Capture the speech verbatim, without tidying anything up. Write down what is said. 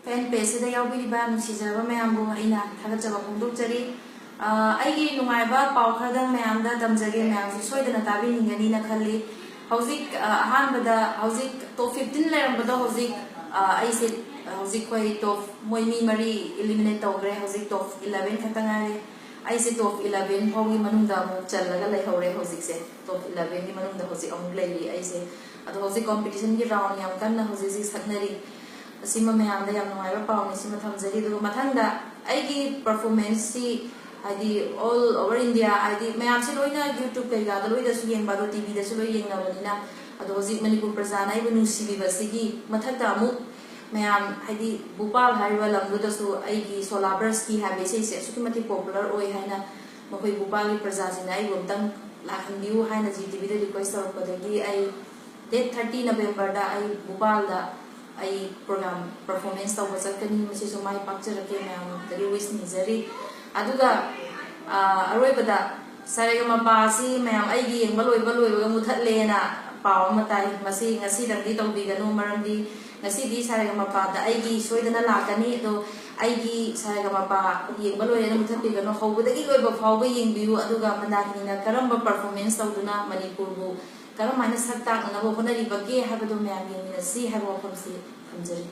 ꯐꯦꯟ ꯄꯦꯖꯁꯤꯗ ꯌꯥꯎꯕꯤꯔꯤꯕ ꯅꯨꯡꯁꯤꯖꯔꯕ ꯃꯌꯥꯝꯕꯨ ꯑꯩꯅ ꯊꯥꯒꯠꯆꯕ ꯐꯣꯡꯗꯣꯛꯆꯔꯤ꯫ ꯑ, ꯑꯩꯒꯤ ꯅꯨꯡꯉꯥꯏꯕ ꯄꯥꯎ ꯈꯔꯗꯪ ꯃꯌꯥꯝꯗ ꯇꯝꯖꯒꯦ, ꯃꯌꯥꯝꯁꯨ ꯁꯣꯏꯗꯅ ꯇꯥꯕꯤꯅꯤꯡꯒꯅꯤꯅ ꯈꯜꯂꯤ꯫ ꯍꯧꯖꯤꯛ, ꯑ, ꯑꯍꯥꯟꯕꯗ ꯍꯧꯖꯤꯛ ꯇꯣꯞ ꯐꯤꯐꯇꯤꯟ ꯂꯩꯔꯝꯕꯗꯣ ꯍꯧꯖꯤꯛ, ꯑ, ꯑꯩꯁꯦ ꯍꯧꯖꯤꯛ ꯑꯩꯈꯣꯏ ꯇꯣꯞ, ꯃꯣꯏ ꯃꯤ ꯃꯔꯤ ꯏꯂꯤꯃꯤꯅꯦꯠ ꯇꯧꯈ꯭ꯔꯦ, ꯍꯧꯖꯤꯛ ꯇꯣꯞ ꯏꯂꯚꯦꯟ ꯈꯛꯇ ꯉꯥꯏꯔꯦ꯫ ꯑꯩꯁꯦ ꯇꯣꯞ ꯏꯂꯚꯦꯟ ꯐꯥꯎꯒꯤ ꯃꯅꯨꯡꯗ ꯑꯃꯨꯛ ꯆꯜꯂꯒ ꯂꯩꯍꯧꯔꯦ꯫ ꯍꯧꯖꯤꯛꯁꯦ ꯇꯣꯞ ꯏꯂꯚꯦꯟꯒꯤ ꯃꯅꯨꯡꯗ ꯍꯧꯖꯤꯛ ꯑꯃꯨꯛ ꯂꯩꯔꯤ ꯑꯩꯁꯦ꯫ ꯑꯗꯣ ꯍꯧꯖꯤꯛ ꯀꯣꯝꯄꯤꯇꯤꯁꯟꯒꯤ ꯔꯥꯎꯟ ꯌꯥꯝ ꯀꯟꯅ ꯍꯧꯖꯤꯛ ꯍꯧꯖꯤꯛ ꯁꯛꯅꯔꯤ꯫ ꯑꯁꯤꯃ ꯃꯌꯥꯝꯗ ꯌꯥꯝ ꯅꯨꯡꯉꯥꯏꯕ ꯄꯥꯎꯅꯤ, ꯁꯤꯃ ꯊꯝꯖꯔꯤ꯫ ꯑꯗꯨꯒ ꯃꯊꯪꯗ ꯑꯩꯒꯤ ꯄꯔꯐꯣꯔꯃꯦꯟꯁꯁꯤ ꯍꯥꯏꯗꯤ ꯑꯣꯜ ꯑꯣꯚꯔ ꯏꯟꯗꯤꯌꯥ, ꯍꯥꯏꯗꯤ ꯃꯌꯥꯝꯁꯤ ꯂꯣꯏꯅ ꯌꯨꯇ꯭ꯌꯨꯕ ꯀꯩꯀꯥꯗ ꯂꯣꯏꯅꯁꯨ ꯌꯦꯡꯕ, ꯑꯗꯣ ꯇꯤ ꯚꯤꯗꯁꯨ ꯂꯣꯏ ꯌꯦꯡꯅꯕꯅꯤꯅ, ꯑꯗꯣ ꯍꯧꯖꯤꯛ ꯃꯅꯤꯄꯨꯔ ꯄ꯭ꯔꯖꯥꯅ ꯑꯩꯕꯨ ꯅꯨꯡꯁꯤꯕꯤꯕꯁꯤꯒꯤ ꯃꯊꯛꯇ ꯑꯃꯨꯛ ꯃꯌꯥꯝ ꯍꯥꯏꯗꯤ ꯚꯨꯄꯥꯜ ꯍꯥꯏꯔꯤꯕ ꯂꯝꯗꯨꯗꯁꯨ ꯑꯩꯒꯤ ꯁꯣꯂꯥ ꯕ꯭ꯔꯁꯀꯤ ꯍꯥꯏꯕ ꯏꯁꯩꯁꯦ ꯑꯁꯨꯛꯀꯤ ꯃꯇꯤꯛ ꯄꯣꯄꯨꯂꯔ ꯑꯣꯏ ꯍꯥꯏꯅ ꯃꯈꯣꯏ ꯚꯨꯄꯥꯜꯒꯤ ꯄ꯭ꯔꯖꯥꯁꯤꯡꯅ ꯑꯩꯕꯨ ꯑꯝꯇꯪ ꯂꯥꯛꯍꯟꯕꯤꯌꯨ ꯍꯥꯏꯅ ꯖꯤ ꯇꯤ ꯚꯤꯗ ꯔꯤꯀ꯭ꯋꯦꯁ ꯇꯧꯔꯛꯄꯗꯒꯤ ꯑꯩ ꯗꯦꯠ ꯊꯥꯔꯇꯤ ꯅꯕꯦꯝꯕꯔꯗ ꯑꯩ ꯚꯨꯄꯥꯜꯗ ꯑꯩ ꯄ꯭ꯔꯣꯒ꯭ꯔꯥꯝ ꯄꯔꯐꯣꯔꯃꯦꯟꯁ ꯇꯧꯕ ꯆꯠꯀꯅꯤ꯫ ꯃꯁꯤꯁꯨ ꯃꯥꯏ ꯄꯥꯛꯆꯔꯛꯀꯦ, ꯃꯌꯥꯝꯗꯒꯤ ꯋꯤꯁ ꯅꯤꯖꯔꯤ꯫ ꯑꯗꯨꯒ, ꯑ, ꯑꯔꯣꯏꯕꯗ ꯁꯥꯔꯦꯒꯃꯄꯥ ꯑꯁꯤ ꯃꯌꯥꯝ ꯑꯩꯒꯤ ꯌꯦꯡꯕ ꯂꯣꯏꯕ ꯂꯣꯏꯕꯒ ꯃꯨꯊꯠꯂꯦꯅ ꯄꯥꯎ ꯑꯃ ꯇꯥꯏ꯫ ꯃꯁꯤ ꯉꯁꯤꯗꯪꯗꯤ ꯇꯧꯕꯤꯒꯅꯨ, ꯃꯔꯝꯗꯤ ꯉꯁꯤꯗꯤ ꯁꯥꯔꯦꯒꯃꯄꯥꯗ ꯑꯩꯒꯤ ꯁꯣꯏꯗꯅ ꯂꯥꯛꯀꯅꯤ꯫ ꯑꯗꯣ ꯑꯩꯒꯤ ꯁꯥꯔꯦꯒꯃꯄꯥ ꯌꯦꯡꯕ ꯂꯣꯏꯔꯦꯅ ꯃꯨꯊꯠꯄꯤꯒꯅꯨ, ꯍꯧꯕꯗꯒꯤ ꯂꯣꯏꯕ ꯐꯥꯎꯕ ꯌꯦꯡꯕꯤꯌꯨ꯫ ꯑꯗꯨꯒ ꯃꯟꯗꯥꯀꯤꯅꯤꯅ ꯀꯔꯝꯕ ꯄꯔꯐꯣꯔꯃꯦꯟꯁ ꯇꯧꯗꯨꯅ ꯃꯅꯤꯄꯨꯔꯕꯨ ꯀꯔꯝꯍꯥꯏꯅ ꯁꯛ ꯇꯥꯛꯅꯅꯕ ꯍꯣꯠꯅꯔꯤꯕꯒꯦ ꯍꯥꯏꯕꯗꯨ ꯃꯌꯥꯝ ꯌꯦꯡꯃꯤꯟꯅꯁꯤ ꯍꯥꯏꯕ ꯋꯥꯐꯝꯁꯤ ꯊꯝꯖꯔꯤ꯫